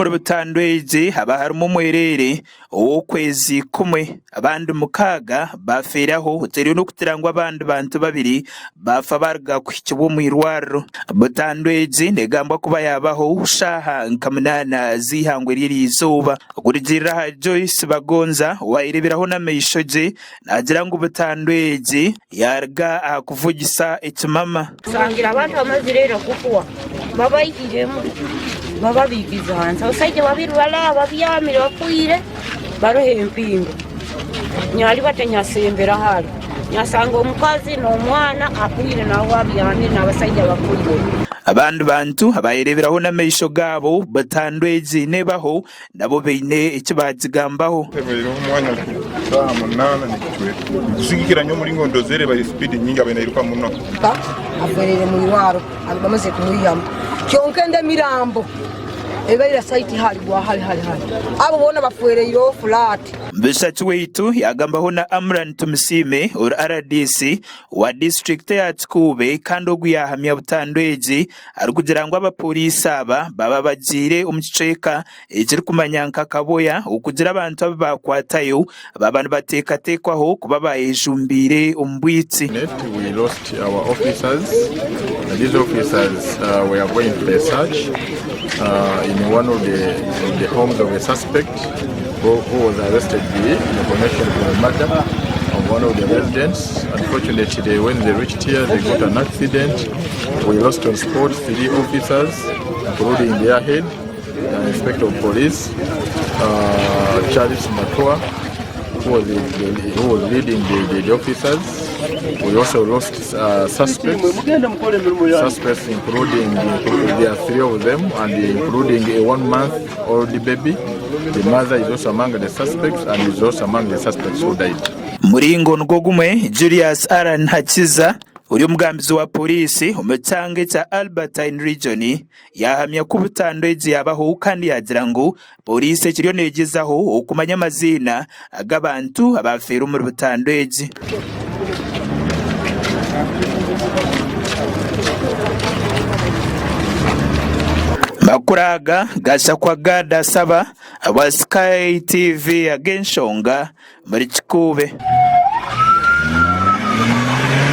Omuri butandu egi haba harimu omwereere ow'okwezi kumwe, abandi mukaaga baafeeraho oteirwe n'okugira ngu abandi bantu babiri baafa baaruga kuhikibwa omu irwariro. Butandu egi negambwa kuba yaabaho shaaha nka munaana z'eihangwe ry'eriizooba. Okurugiirira ahari Joyce Bagonza owaayereeberaho n'amaisho gye, naagira ngu butandu egi yaaruga aha kuvugisa ekimama. Nshangire abantu bamazire ira kufwa babaihiremu bababiikize ahansi. Abasaija babiri bari aha babyamire bafiire bariho empingo. Nyaribata nyasembera hare nyasanga omukazi n'omwana afiire nawe abyamire n'abasaija bafiire. Abandi bantu abayereeberaho n'amaisho gaabo butandu egi nebaho nabo baine eki baagigambaho. Ebaireho omwanya nka shaaha munaana n'ekicweka. Kusigikira nyowe omuringo ndozere ebaire sipiidi nyingi abaire nairuka muno. Afeereire omu irwaro bamazire kumwihamu kyonka endi emirambo ebaire saiti hari gwa hari hari hari abo boona bafwereireho fulaati. Bishaki waitu yaagambaho na Amran Tumusiime ori rdc wa disiturikiti eya Kikuube kandi ogu yaahamya butandu egi arikugira ngu abapooriisi aba baaba bagiire omu kicweka ekirikumanya nka Kaboya okugira abantu abu baakwatayo baaba nibateekateekwaho kuba baayejumbiire omu bwitsi. We lost our officers and these officers were going to a search in one of the, of the homes of a suspect who, who was arrested in connection to the murder of one of the residents. Unfortunately, when they reached here, they got an accident. We lost on spot three officers, including their head, the inspector of police, uh, Charles Matua, who was, the, the, who was leading the, the, the officers. We also lost uh, suspects, suspects including, there are three of them, and including a one-month-old baby. The mother is also among the suspects, and is also among the suspects who died. Muringo nigwo gumwe, Julius Allan Hakiza, Ori omugambizi wa Pooriisi omu kyanga ekya Albertine Region yaahamya ku butandu egi yaabaho kandi yaagira ngu Pooriisi ekiriyo neegyezaho okumanya amaziina g'abantu abaafeire omuri butandu egi. Amakuru aga gashakwa Gad Asaba ahabwa Sky TV ag'enshonga omuri Kikuube.